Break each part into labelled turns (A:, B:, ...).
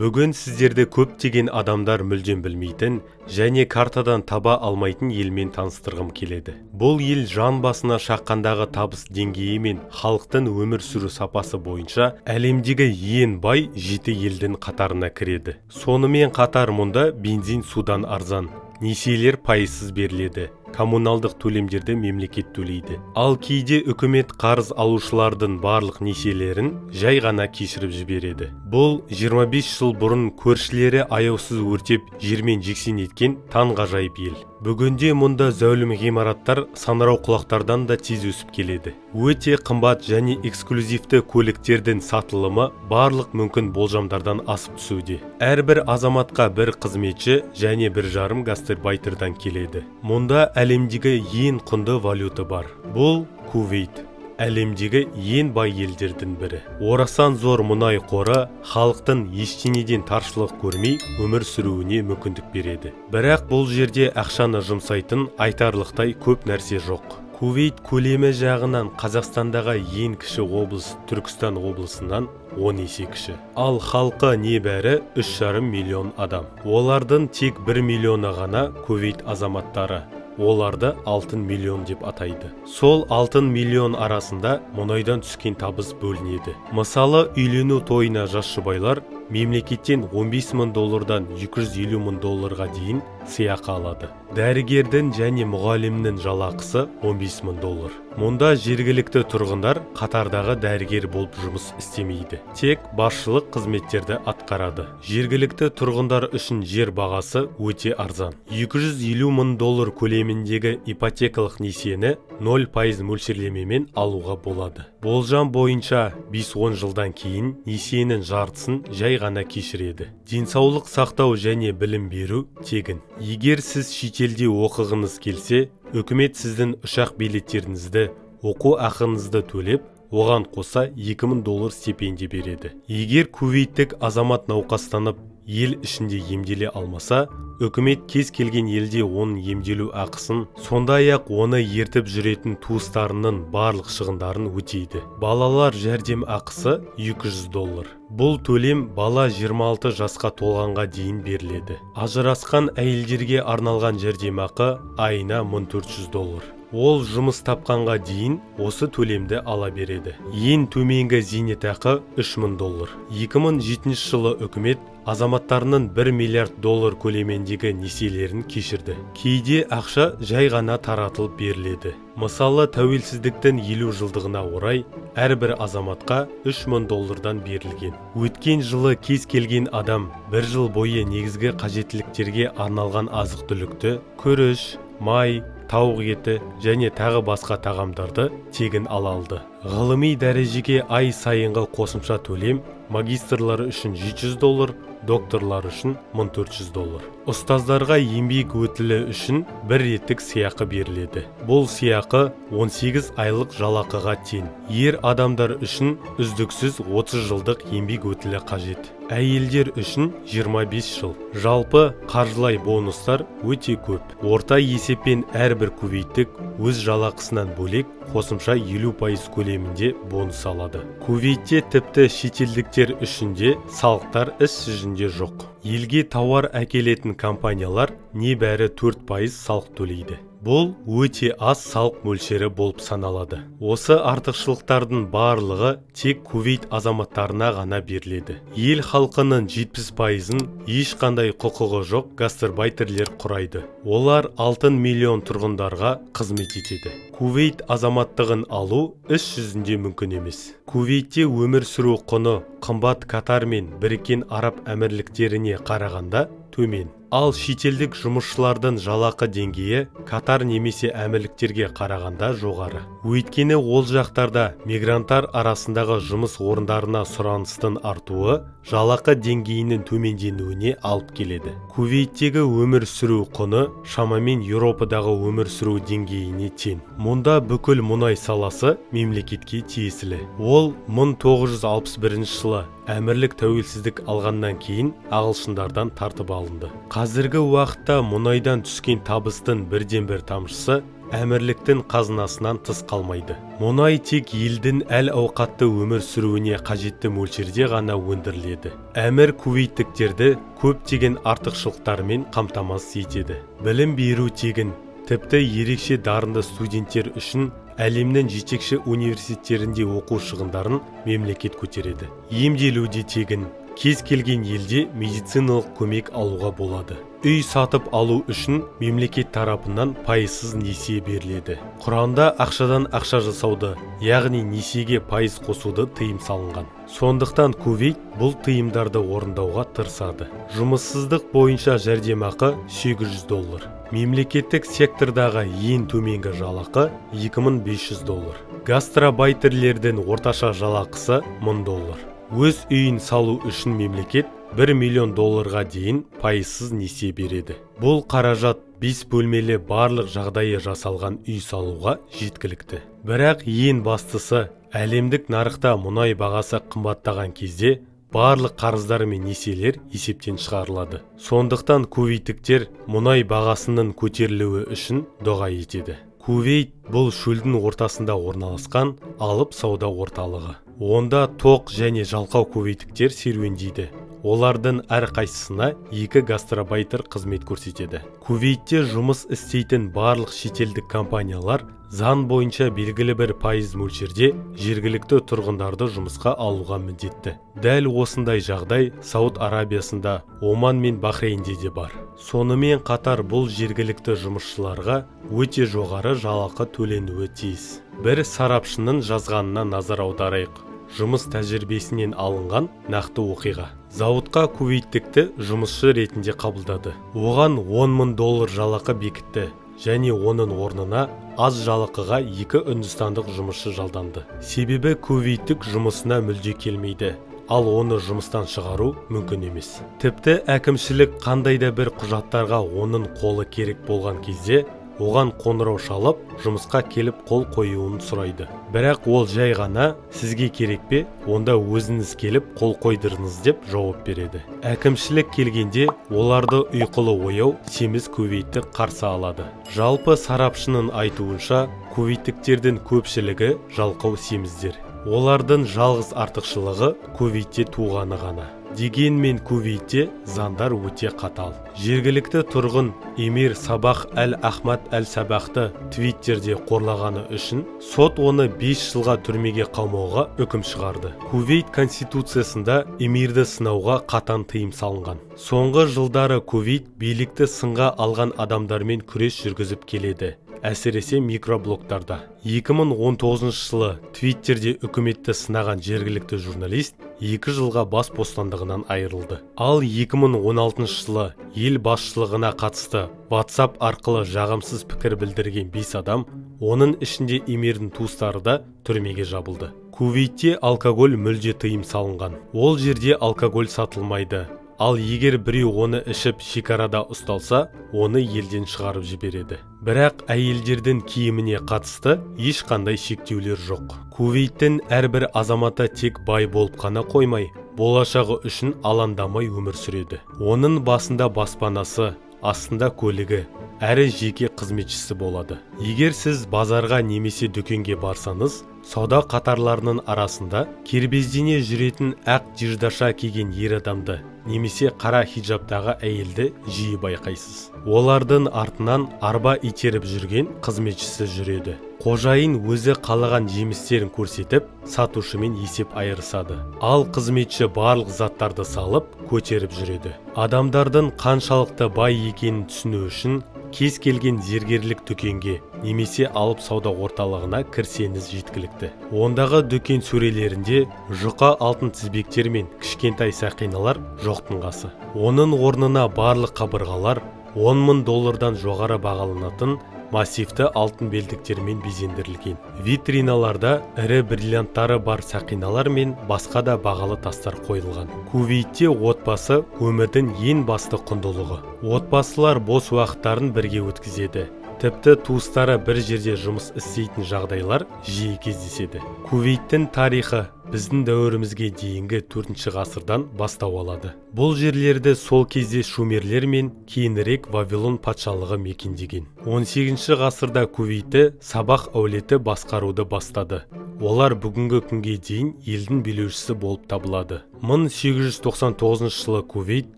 A: Бүгін сіздерді көптеген адамдар мүлдем білмейтін және картадан таба алмайтын елмен таныстырғым келеді. Бұл ел жан басына шаққандағы табыс деңгейі мен халықтың өмір сүру сапасы бойынша әлемдегі ең бай жеті елдің қатарына кіреді. Сонымен қатар мұнда бензин судан арзан, несиелер пайызсыз беріледі, коммуналдық төлемдерді мемлекет төлейді, ал кейде үкімет қарыз алушылардың барлық несиелерін жай ғана кешіріп жібереді. Бұл 25 жыл бұрын көршілері аяусыз өртеп, жермен жексен еткен таңғажайып ел. Бүгінде мұнда зәулім ғимараттар саңырауқұлақтардан да тез өсіп келеді. Өте қымбат және эксклюзивті көліктердің сатылымы барлық мүмкін болжамдардан асып түсуде. Әрбір азаматқа бір қызметші және 1,5 гастарбайтердан келеді. Мұнда әлемдегі ең құнды валюта бар. Бұл Кувейт, әлемдегі ең бай елдердің бірі. Орасан зор мұнай қоры халықтың ештеңеден таршылық көрмей өмір сүруіне мүмкіндік береді. Бірақ бұл жерде ақшаны жұмсайтын айтарлықтай көп нәрсе жоқ. Кувейт көлемі жағынан Қазақстандағы ең кіші облыс Түркістан облысынан 10 есе кіші. Ал халқы небәрі 3,5 миллион адам. Олардың тек 1 миллионы ғана Кувейт азаматтары. Оларды алтын миллион деп атайды. Сол алтын миллион арасында мұнайдан түскен табыс бөлінеді. Мысалы, үйлену тойына жас жұбайлар мемлекеттен 15 мың доллардан 250 мың долларға дейін сыйақы алады. Дәрігердің және мұғалімнің жалақысы 15 мың доллар. Мұнда жергілікті тұрғындар қатардағы дәрігер болып жұмыс істемейді, тек басшылық қызметтерді атқарады. Жергілікті тұрғындар үшін жер бағасы өте арзан. 250 мың доллар көлеміндегі ипотекалық несиені 0% мөлшерлемемен алуға болады. Болжам бойынша, 5-10 жылдан кейін несиенің жартысын жай ғана кешіреді. Денсаулық сақтау және білім беру тегін. Егер сіз шетелде оқығыңыз келсе, үкімет сіздің ұшақ билеттеріңізді, оқу ақыңызды төлеп, оған қоса 2000 доллар стипендия береді. Егер кувейттік азамат науқастанып, ел ішінде емделе алмаса, үкімет кез келген елде оның емделу ақысын, сондай-ақ оны ертіп жүретін туыстарының барлық шығындарын өтейді. Балалар жәрдем ақысы 200 доллар. Бұл төлем бала 26 жасқа толғанға дейін беріледі. Ажырасқан әйелдерге арналған жәрдемақы айына 1400 доллар. Ол жұмыс тапқанға дейін осы төлемді ала береді. Ең төменгі зейнетақы 3000 доллар. 2007 жылы үкімет азаматтарының 1 миллиард доллар көлеміндегі несиелерін кешірді. Кейде ақша жай ғана таратылып беріледі. Мысалы, тәуелсіздіктің 50 жылдығына орай әрбір азаматқа 3000 доллардан берілген. Өткен жылы кез келген адам бір жыл бойы негізгі қажеттіліктерге арналған азық-түлікті, күріш, май, тауық еті және тағы басқа тағамдарды тегін ала алды. Ғылыми дәрежеге ай сайынғы қосымша төлем магистрлар үшін 700 доллар, докторлар үшін 1400 доллар. Ұстаздарға еңбек өтілі үшін бір реттік сыйақы беріледі. Бұл сыйақы 18 айлық жалақыға тең. Ер адамдар үшін үздіксіз 30 жылдық еңбек өтілі қажет, әйелдер үшін 25 жыл. Жалпы қаржылай бонустар өте көп. Орта есеппен әрбір кувейттік өз жалақысынан бөлек қосымша 50% көлемінде бонус алады. Кувейтте тіпті шетелдіктер үшін де салықтар іс жүзінде жоқ. Елге тауар әкелетін компаниялар небәрі 4% салық төлейді. Бұл өте аз салық мөлшері болып саналады. Осы артықшылықтардың барлығы тек Кувейт азаматтарына ғана беріледі. Ел халқының 70%-ын ешқандай құқығы жоқ гастарбайтерлер құрайды. Олар алтын миллион тұрғындарға қызмет етеді. Кувейт азаматтығын алу іс жүзінде мүмкін емес. Кувейтте өмір сүру құны қымбат, Катар мен Біріккен Араб Әмірліктеріне қарағанда төмен. Ал шетелдік жұмысшылардың жалақы деңгейі Катар немесе Әмірліктерге қарағанда жоғары, өйткені ол жақтарда мигранттар арасындағы жұмыс орындарына сұраныстың артуы жалақы деңгейінің төмендеуіне алып келеді. Кувейттегі өмір сүру құны шамамен Еуропадағы өмір сүру деңгейіне тең. Мұнда бүкіл мұнай саласы мемлекетке тиесілі. Ол 1961 жылы әмірлік тәуелсіздік алғаннан кейін ағылшындардан тартып алынды. Қазіргі уақытта мұнайдан түскен табыстың бірден бір тамшысы Әмірліктің қазынасынан тыс қалмайды. Мұнай тек елдің әл-ауқатты өмір сүруіне қажетті мөлшерде ғана өндіріледі. Әмір кувейттіктерді көптеген артықшылықтармен қамтамасыз етеді. Білім беру тегін, тіпті ерекше дарынды студенттер үшін әлемнің жетекші университеттерінде оқу шығындарын мемлекет көтереді. Емделу де тегін, кез келген елде медициналық көмек алуға болады. Үй сатып алу үшін мемлекет тарапынан пайызсыз несие беріледі. Құранда ақшадан ақша жасауды, яғни несиеге пайыз қосуды тыйым салынған. Сондықтан Кувейт бұл тыйымдарды орындауға тырысады. Жұмыссыздық бойынша жәрдемақы 800 доллар. Мемлекеттік сектордағы ең төменгі жалақы 2500 доллар. Гастробайтерлердің орташа жалақысы 1000 доллар. Өз үйін салу үшін мемлекет 1 миллион долларға дейін пайызсыз несие береді. Бұл қаражат 5 бөлмелі, барлық жағдайы жасалған үй салуға жеткілікті. Бірақ ең бастысы, әлемдік нарықта мұнай бағасы қымбаттаған кезде барлық қарыздар мен несиелер есептен шығарылады. Сондықтан кувейттіктер мұнай бағасының көтерілуі үшін дұға етеді. Кувейт – бұл шөлдің ортасында орналасқан алып сауда орталығы. Онда тоқ және жалқау кувейттіктер серуендейді. Олардың әрқайсысына екі гастробайтер қызмет көрсетеді. Кувейтте жұмыс істейтін барлық шетелдік компаниялар заң бойынша белгілі бір пайыз мөлшерде жергілікті тұрғындарды жұмысқа алуға міндетті. Дәл осындай жағдай Сауд Арабиясында, Оман мен Бахрейнде де бар. Сонымен қатар бұл жергілікті жұмысшыларға өте жоғары жалақы төленуі тиіс. Бір сарапшының жазғанына назар аударайық. Жұмыс тәжірибесінен алынған нақты оқиға. Зауытқа кувейттікті жұмысшы ретінде қабылдады. Оған 10 мың доллар жалақы бекітті және оның орнына аз жалақыға екі үндістандық жұмысшы жалданды. Себебі кувейттік жұмысына мүлде келмейді, ал оны жұмыстан шығару мүмкін емес. Тіпті әкімшілік қандай да бір құжаттарға оның қолы керек болған кезде, оған қоңырау шалып, жұмысқа келіп қол қоюын сұрайды. Бірақ ол жай ғана: «Сізге керек пе? Онда өзіңіз келіп қол қойдырыңыз», – деп жауап береді. Әкімшілік келгенде оларды ұйқылы ояу семіз кувейттік қарсы алады. Жалпы, сарапшының айтуынша, кувейттіктердің көпшілігі жалқау семіздер. Олардың жалғыз артықшылығы Кувейтте туғаны ғана. Дегенмен Кувейтте заңдар өте қатал. Жергілікті тұрғын эмир Сабах әл Ахмад әл Сабахты Твиттерде қорлағаны үшін сот оны 5 жылға түрмеге қамауға үкім шығарды. Кувейт конституциясында эмирді сынауға қатаң тыйым салынған. Соңғы жылдары Кувейт билікті сынға алған адамдармен күрес жүргізіп келеді, әсіресе микроблогтарда. 2019 жылы Твиттерде үкіметті сынаған жергілікті журналист 2 жылға бас бостандығынан айырылды. Ал 2016 жылы ел басшылығына қатысты WhatsApp арқылы жағымсыз пікір білдірген бес адам, оның ішінде эмирдің туыстары да, түрмеге жабылды. Кувейтте алкоголь мүлде тыйым салынған. Ол жерде алкоголь сатылмайды, ал егер біреу оны ішіп шекарада ұсталса, оны елден шығарып жібереді. Бірақ әйелдердің киіміне қатысты ешқандай шектеулер жоқ. Кувейттің әрбір азаматы тек бай болып қана қоймай, болашағы үшін алаңдамай өмір сүреді. Оның басында баспанасы, астында көлігі әрі жеке қызметшісі болады. Егер сіз базарға немесе дүкенге барсаңыз, сауда қатарларының арасында кербездене жүретін ақ дишдаша киген ер адамды немесе қара хиджабтағы әйелді жиі байқайсыз. Олардың артынан арба итеріп жүрген қызметшісі жүреді. Қожайын өзі қалаған жемістерін көрсетіп, сатушымен есеп айырысады, ал қызметші барлық заттарды салып, көтеріп жүреді. Адамдардың қаншалықты бай екенін түсіну үшін кез келген зергерлік дүкенге немесе алып сауда орталығына кірсеңіз жеткілікті. Ондағы дүкен сөрелерінде жұқа алтын тізбектер мен кішкентай сақиналар жоқтың қасы. Оның орнына барлық қабырғалар 10 мың доллардан жоғары бағаланатын массивті алтын белдіктермен безендірілген. Витриналарда ірі бриллианттары бар сақиналар мен басқа да бағалы тастар қойылған. Кувейтте отбасы – өмірдің ең басты құндылығы. Отбасылар бос уақыттарын бірге өткізеді. Тіпті туыстары бір жерде жұмыс істейтін жағдайлар жиі кездеседі. Кувейттің тарихы біздің дәуірімізге дейінгі 4 ғасырдан бастау алады. Бұл жерлерді сол кезде шумерлер мен кейінірек Вавилон патшалығы мекендеген. 18 ғасырда Кувейтті Сабах әулеті басқаруды бастады. Олар бүгінгі күнге дейін елдің билеушісі болып табылады. 1899 жылы Кувейт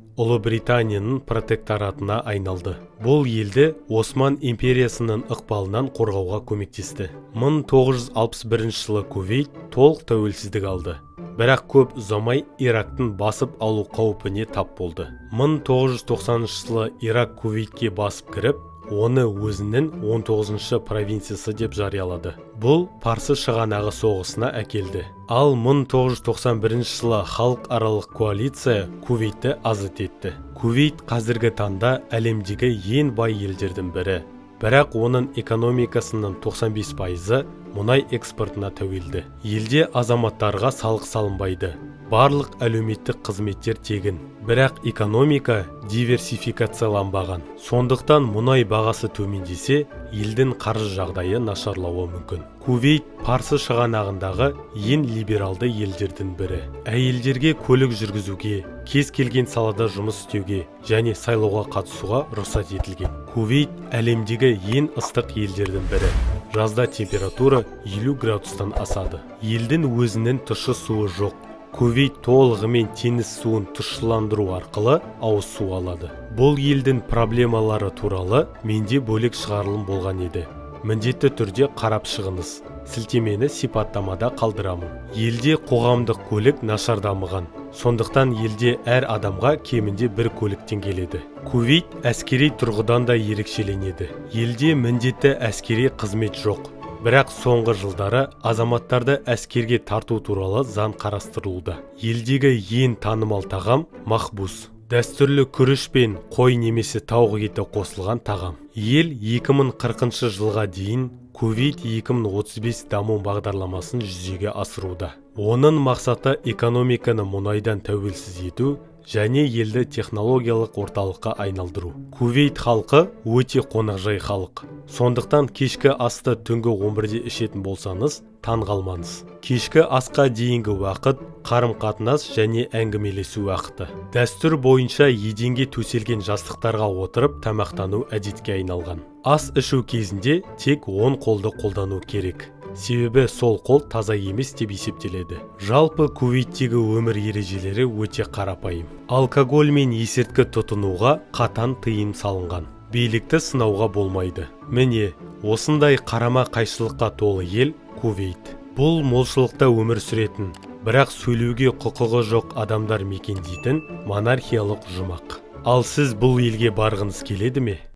A: Ұлыбританияның протекторатына айналды. Бұл елді Осман империясының ықпалынан қорғауға көмектесті. 1961 жылы Кувейт толық тәуелсіздік алды. Бірақ көп ұзамай Ирактың басып алу қаупіне тап болды. 1990 жылы Ирак Кувейтке басып кіріп, оны өзінің 19 провинциясы деп жариялады. Бұл Парсы шығанағы соғысына әкелді. Ал 1991 жылы халықаралық коалиция Кувейтті азат етті. Кувейт қазіргі таңда әлемдегі ең бай елдердің бірі. Бірақ оның экономикасының 95%-ы мұнай экспортына тәуелді. Елде азаматтарға салық салынбайды. Барлық әлеуметтік қызметтер тегін. Бірақ экономика диверсификацияланбаған. Сондықтан мұнай бағасы төмендесе, елдің қаржы жағдайы нашарлауы мүмкін. Кувейт Парсы шығанағындағы ең либералды елдердің бірі. Әйелдерге көлік жүргізуге, кез келген салада жұмыс істеуге және сайлауға қатысуға рұқсат етілген. Кувейт әлемдегі ең ыстық елдердің бірі. Жазда температура 50 градустан асады. Елдің өзінің тұщы суы жоқ. Кувейт толығымен теңіз суын тұщыландыру арқылы ауыз су алады. Бұл елдің проблемалары туралы менде бөлек шығарылым болған еді. Міндетті түрде қарап шығыңыз. Сілтемені сипаттамада қалдырамын. Елде қоғамдық көлік нашар дамыған. Сондықтан елде әр адамға кемінде бір көліктен келеді. Кувейт әскери тұрғыдан да ерекшеленеді. Елде міндетті әскери қызмет жоқ. Бірақ соңғы жылдары азаматтарды әскерге тарту туралы заң қарастырылуда. Елдегі ең танымал тағам – махбус. Дәстүрлі күріш пен қой немесе тауық еті қосылған тағам. Ел 2040 жылға дейін Кувейт 2035 даму бағдарламасын жүзеге асыруда. Оның мақсаты – экономиканы мұнайдан тәуелсіз ету және елді технологиялық орталыққа айналдыру. Кувейт халқы өте қонақжай халық. Сондықтан кешкі асты түнгі 11-де ішетін болсаңыз, таң қалмаңыз. Кешкі асқа дейінгі уақыт – қарым-қатынас және әңгімелесу уақыты. Дәстүр бойынша еденге төселген жастықтарға отырып тамақтану әдетке айналған. Ас ішу кезінде тек оң қолды қолдану керек. Себебі сол қол таза емес деп есептеледі. Жалпы, Кувейттегі өмір ережелері өте қарапайым. Алкоголь мен есірткі тұтынуға қатаң тыйым салынған. Билікті сынауға болмайды. Міне, осындай қарама қайшылыққа толы ел – Кувейт. Бұл молшылықта өмір сүретін, бірақ сөйлеуге құқығы жоқ адамдар мекендейтін монархиялық жұмақ. Ал сіз бұл елге барғыңыз келеді ме?